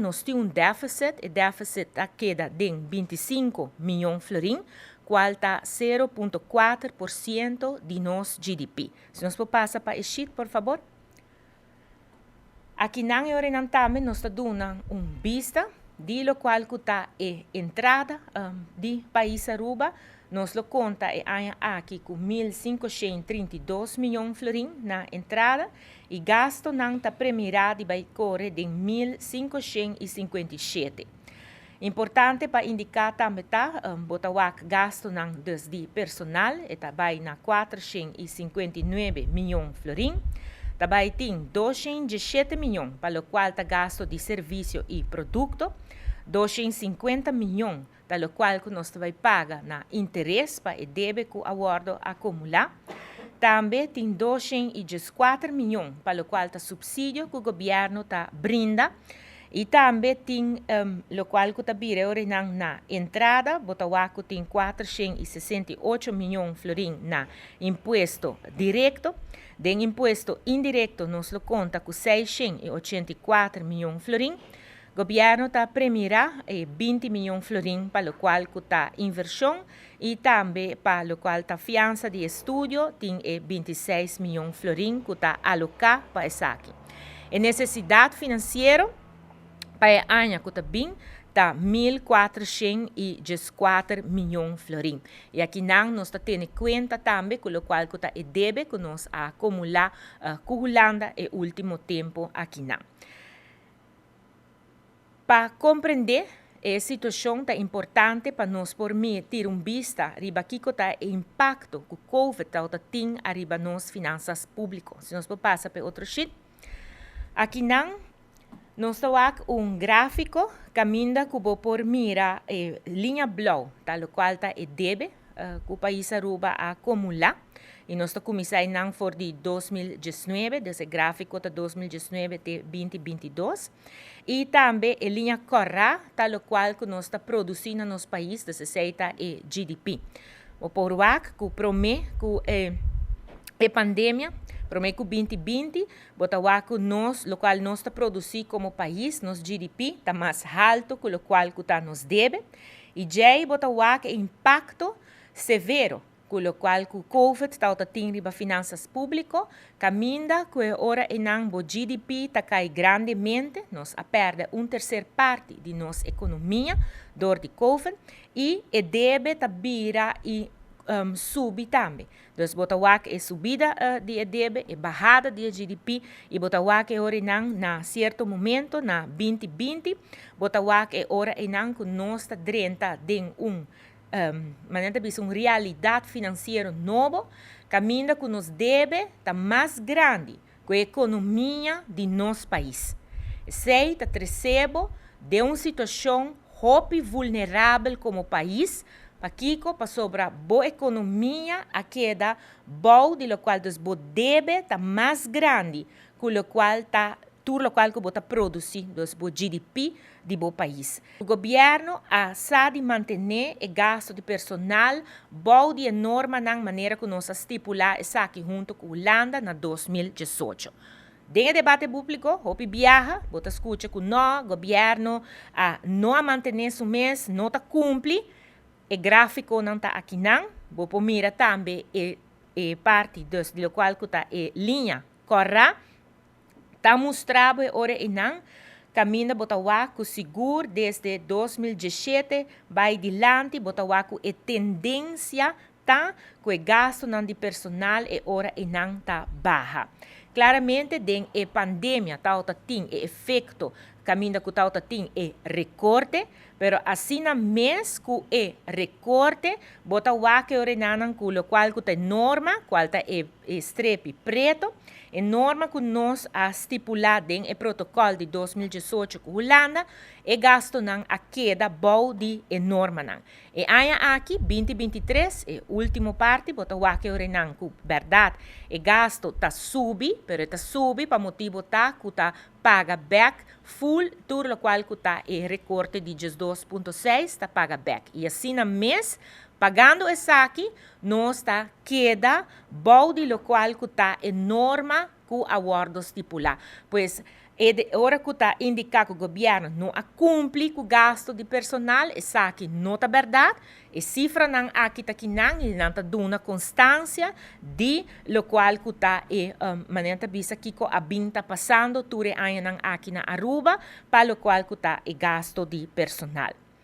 nos tin un deficit, e deficit a keda den 25 miyon florin, cual ta 0.4% di nos GDP. Si nos por pasa pa e sheet, por fabor. Akinan e ora tambe nos ta duna un bista di locual cu ta e entrada di pais Aruba. Nos lo conta e aña aki cu 1.532 miyon florin na entrada y gastonan ta premira di bay core di 1.557. Importante pa indica tambe ta, bo ta wak gastonan dus di personal, e ta bay na 459 miyon florin. Tambe tin 217 miyon, pa locual ta gasto di servicio y producto, 250 miyon, pa locual cu nos ta bay paga na interes pa e debe cu a wordo acumula. Tambe tin 214 miyon, pa locual ta subsidio cu gobierno ta brinda. Y tambe tin locual cu ta bira na entrada, bo ta wak cu tin 468 miyon florin na impuesto directo. Den impuesto indirecto nos lo conta cu 684 miyon florin. Gobierno ta premira 20 miyon florin pa locual cu ta inversion y tambe pa locual ta fiansa di estudio, tin 26 miyon florin cu ta aloca pa esaki. E necesidad financiero pa e aña cu ta bin ta 1.414 miyon florin. Y akinan nos ta tene cuenta tambe cu locual cu ta e debe cu nos a acumula cu Hulanda e ultimo tempo akinan. Pa comprende e situacion, ta importante pa nos por tira un bista riba kico ta e impacto cu COVID ta tin ariba nos finanzas publico. Si nos por pasa pa otro sheet. Akinan nos tin un grafico caminda cu bo por mira liña blauw, ta locual ta e debe cu pais Aruba a acumula. Y nos ta cuminsa for di 2019, e grafico ta 2019 te 2022. Y tambe e liña cora, ta locual cu nos ta produciendo na nos pais, esey ta e GDP. Bo por wak cu prome cu e pandemia, prome cu 2020, bo ta wak cu nos, locual nos ta produci como pais, nos GDP ta mas halto cu locual cu ta nos debe. Y ya bo ta wak e impacto severo cu locual cu COVID ta tin riba finanzas publico, caminda cu ora einan bo GDP ta cay grandemente, nos a perde un tercer parti di nos economia door di COVID y e debe ta bira y subi tambe. Dus bo ta wak e subida di e debe, e bahada di GDP y bo ta wak e ora einan na cierto momento, na 2020, bo ta wak e ora einan cu nos ta drenta den un manera bisa un realidad financiero nobo, caminda cu nos debe ta mas grandi cu e economia di nos pais. Esey ta trece bo den un situacion hopi vulnerabel como pais, pakico? Pasobra bo economia a keda bou di locual, dus bo debe ta mas grandi cu locual ta tur locual cu bo ta produci, dus bo GDP di bo pais. Gobierno a sa di mantene e gasto di personal bou di normanan manera cu nos a stipula esaki hunto cu Hulanda na 2018. Den debate publico, hopi biaha, bo ta scucha cu no, gobierno a no a mantene su mes, no ta cumpli, e graficonan ta akinan, bo por mira tambe e parti dus di locual cu ta e liña cora, ta mustra bo ora einan, caminda bo ta wak cu sigur desde 2017 bay dilanti, bo ta wak cu e tendencia ta cu e gastonan di personal e ora einan ta baha. Claramente den e pandemia ta tin e efecto caminda cu ta tin e recorte, pero asina mes cu e recorte, bo ta wak e ora einan cu locual cu ta norma, cual ta e strepi preto, e norma cu nos a stipula den e protocol di 2018 cu Hulanda, e gastonan a keda bou di e normanan. E aña aki, 2023, e ultimo parti, bo ta wak e ora einan cu berdad, e gasto ta subi, pero ta subi pa motibo ta cu ta paga back full tur locual cu ta e recorte di 2.6 ta paga back. Y asina mes, pagando esaki, nos ta keda bou di locual cu ta e norma cu a wordo stipula. Pues E ora ku ta indiká ku gobièrnu no a kumpli ku gastu di personal, esaki no ta bèrdat. E sifranan aki ta kinan i nan ta duna konstansia di lokual ku ta e manera ta bisa kiko a bin ta pasando tur e añanan aki na Aruba pa lokual ku ta e gastu di personal.